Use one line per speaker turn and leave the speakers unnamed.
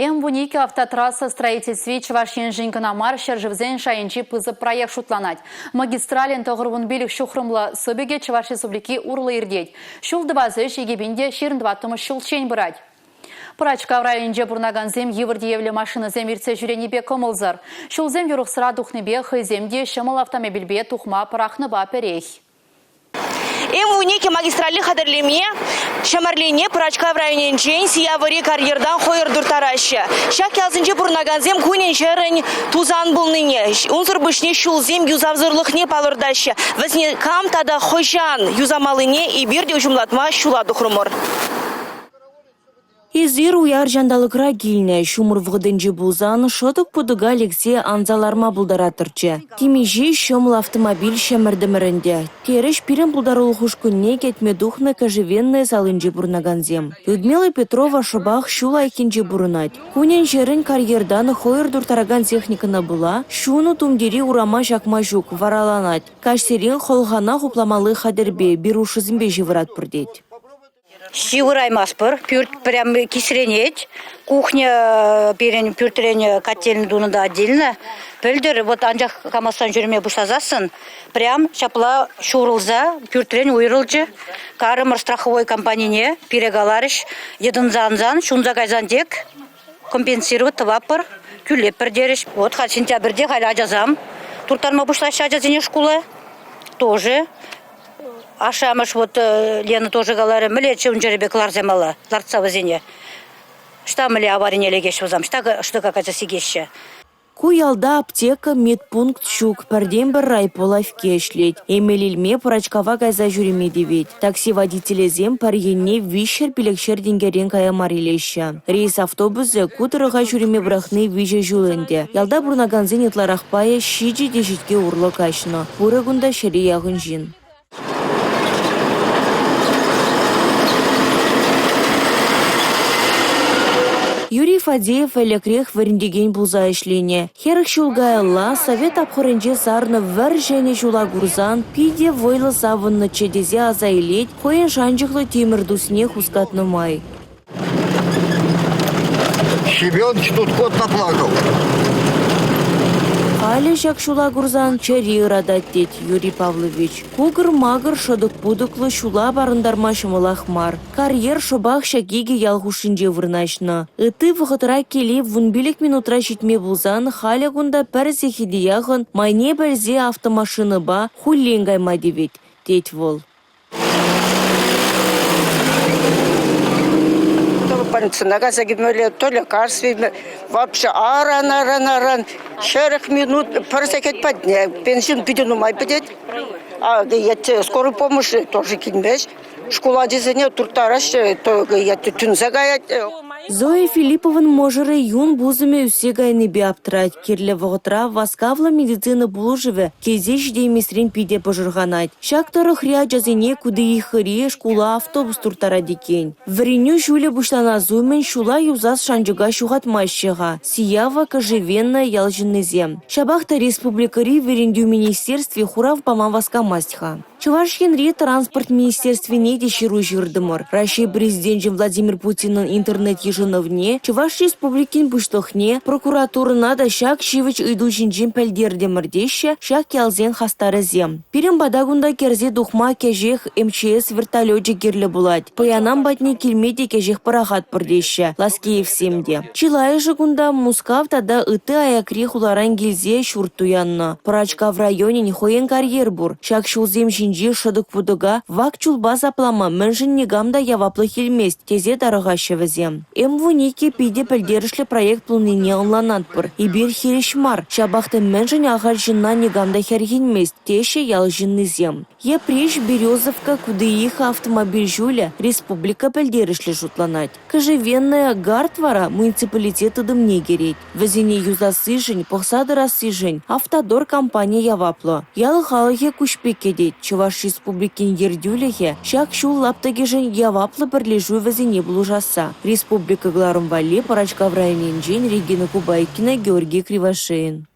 М-12 автотрасса строительстви Чӑваш Еншӗн кӑна мар, ҫӗршывсен шайӗнчи пысӑк проект шутланать. Магистралӗн 95 ҫухрӑмлӑ сыпӑкӗ Чӑваш Республики урлӑ иртет. Ҫул тӑвас ӗҫ 2024 ҫулччен пырать. Пӑрачкав районӗнче пурӑнакансем йывӑр тиевлӗ машинӑсем иртсе ҫӳренипе кӑмӑлсӑр. Ҫулсем юрӑхсӑра тухнипе хӑйсем те ҫӑмӑл автомобильпе тухма пӑрахнӑпа пӗрех.
М-12 магистрале хатӗрлеме Ҫӗмӗрлене Пӑрачкав районӗнчен Сиявӑри карьертан хӑйӑр турттараҫҫӗ. Ҫак ялсенче пурӑнакансем кунӗн-ҫӗрӗн тусан пулнине, унсӑр пуҫне ҫулсем юсавсӑрлӑхне палӑртаҫҫӗ. Вӗсене кам тата хӑҫан юсамаллине эпир те уҫӑмлатма ҫула тухрӑмӑр.
Эсир уяр ҫанталӑкра килнӗ, ҫумӑр вӑхӑтӗнче пулсан шӑтӑк-путӑка лексе анса ларма пултараттӑрччӗ. Темиҫе ҫӑмӑл автомобиль ҫӗмӗртӗмӗр ӗнтӗ, терӗҫ пирӗн пултарулӑх ушкӑнне кӗтме тухнӑ Кожевенная салинче пурӑнакансем. Людмила Петрова шӑпах ҫул айккинче пурӑнать. Кунӗн-ҫӗрӗн карьертан хӑйӑр турттаракан техникӑна пула ҫунӑ тумтире урама ҫакма ҫук, вараланать. Каҫсерен хӑлхана хупламалли хатӗрпе, берушӑсемпе ҫывӑратпӑр тет.
Ҫывӑраймастпӑр, пӳрт прям кисренет. Кухня пирӗн пӳртрен котельнӑй тунӑ та отдельно. Пӗлтӗр вот анчах Камастан ҫӳреме пуҫласассӑн прям ҫапла ҫурӑлса пӳртрен уйрӑлчӗ. Карӑмӑр страховой компанине пире каларӗҫ, йӑтӑнса ансан, ҫунса кайсан тек компенсировать тӑватпӑр, тӳлетпӗр терӗҫ. Вот халь сентябрьте халь ачасам турттарма пуҫлаҫҫӗ ачасене шкула тоже. Ашшӗ-амӑш вот Лена тоже каларӗ, мӗнле чун-чӗрепе кӑларса мала, лартса вӗсене. Ӑҫта мӗнле аварине лекеҫҫӗ вӗсем, ӑҫта штыка кайса сикеҫҫӗ.
Ку ялта аптека, медпункт ҫук, пӗртен-пӗр райпо лавкки ӗҫлет. Эмел илме Пӑрачкава кайса ҫӳреме тивет. Такси водителӗсем пӗр енне 300-500 тенкӗрен кая мар илеҫҫӗ. Рейс автобусӗ ку тӑрӑха ҫӳреме пӑрахни виҫӗ ҫул ӗнтӗ. Ялта пурӑнакансен ытларах пайӗ ҫичӗ теҫетке урлӑ каҫнӑ. Пурӗ кунта ҫӗре яхӑн ҫын. Юрий Фадеев ӗлӗкрех вӗрентекен пулса ӗҫленӗ. 40 ҫул каялла совет тапхӑрӗнче сарнӑ вӗр ҫӗнӗ ҫула курсан питӗ вӑйлӑ савӑннӑччӗ тесе аса илет хӑйӗн шанчӑклӑ тимӗр тусне хускатнӑ май.
Щебенки тут кот наплакал.
Халӗ ҫак ҫула курсан чӗри ыратать, тет Юрий Павлович. Кукӑр-макӑр шӑтӑк-путӑклӑ ҫула парӑнтарма ҫӑмӑлах мар. Карьер шӑпах ҫак икӗ ял хушшинче вырнаҫнӑ. Ытти вӑхӑтра киле 15 минутра ҫитме пулсан халӗ кунта пӗр сехете яхӑн майне пӗлсе автомашинӑпа хуллен кайма тивет, тет вӑл.
Больницӑна кайса килмелле, то лекарство илме. Вообще аран-аран-аран 40 минут пӗр сехет патне. Бензин питӗ нумай пӗтет. А скорый помощь тоже килмест. Шкул ачисене турттараҫҫӗ, тӳнсе каять.
Зоя Филипповӑн мӑшӑрӗ юн пусӑмӗ ӳссе кайнипе аптрать. Кирлӗ вӑхӑтра васкавлӑ медицина пулӑшӑвӗ килсе ҫитеймесрен питӗ пӑшӑрханать. Ҫак тӑрӑхри ачасене Кудеихӑри шкула автобус турттарать иккен. Вӗренӳ ҫулӗ пуҫланас умӗн ҫула юсас шанчӑка ҫухатмаҫҫӗ-ха Сиява, Кожевенная ял ҫыннисем. Ҫапах та республикӑри вӗрентӳ министерстви хурав пама васкамасть-ха. Чӑваш Енри транспорт министерствине те ҫыру ҫыртӑмӑр. Раҫҫей Президенчӗн Владимир Путинӑн интернет-йышӑнӑвне, Чӑваш Республикин Пуҫлӑхне, прокуратурӑна та ҫак ҫивӗч ыйту ҫинчен пӗлтертӗмӗр теҫҫӗ ҫак ялсен хастарӗсем. Пирӗн пата кунта кӗрсе тухма кӗҫех МЧС вертолечӗ кирлӗ пулать. Пӑянам патне килме те кӗҫех пӑрахатпӑр теҫҫӗ Ласкеевсем те. Чылайӑшӗ кунта Мускав тата ытти аякри хуларан килсе ҫурт туяннӑ. Пӑрачкав районӗн хӑйӗн карьер пур. Ҫак ҫулсем ҫинчи шӑтӑк-путӑка вак чулпа саплама мӗншӗн никам та яваплӑх илмест тесе тарӑхаҫҫӗ вӗсем. М-12 питӗ пӗлтерӗшлӗ проект пулнине ӑнланатпӑр. Эпир хирӗҫ мар, ҫапах та мӗншӗн ахаль ҫынна никам та хӗрхенмест теҫҫӗ ял ҫыннисем. Йӗпреҫ, Березовка, Кудеиха автомобиль ҫулӗ республика пӗлтерӗшлӗ шутланать. Кожевенная Гард вара муниципалитет тытӑмне кӗрет. Вӗсене юсассишӗн, пӑхса тӑрассишӗн «Автодор» компани яваплӑ. Ял халӑхӗ куҫ пек кӗтет. Чӑваш Республикин ертӳлӗхӗ ҫак ҫул лаптӑкӗшӗн яваплӑ пӗрлешӳ вӗсене пулӑшасса. Республика кӑларӑм валли Пӑрачкав районӗнчен Регина Кубайкина, Георгий Кривошеин.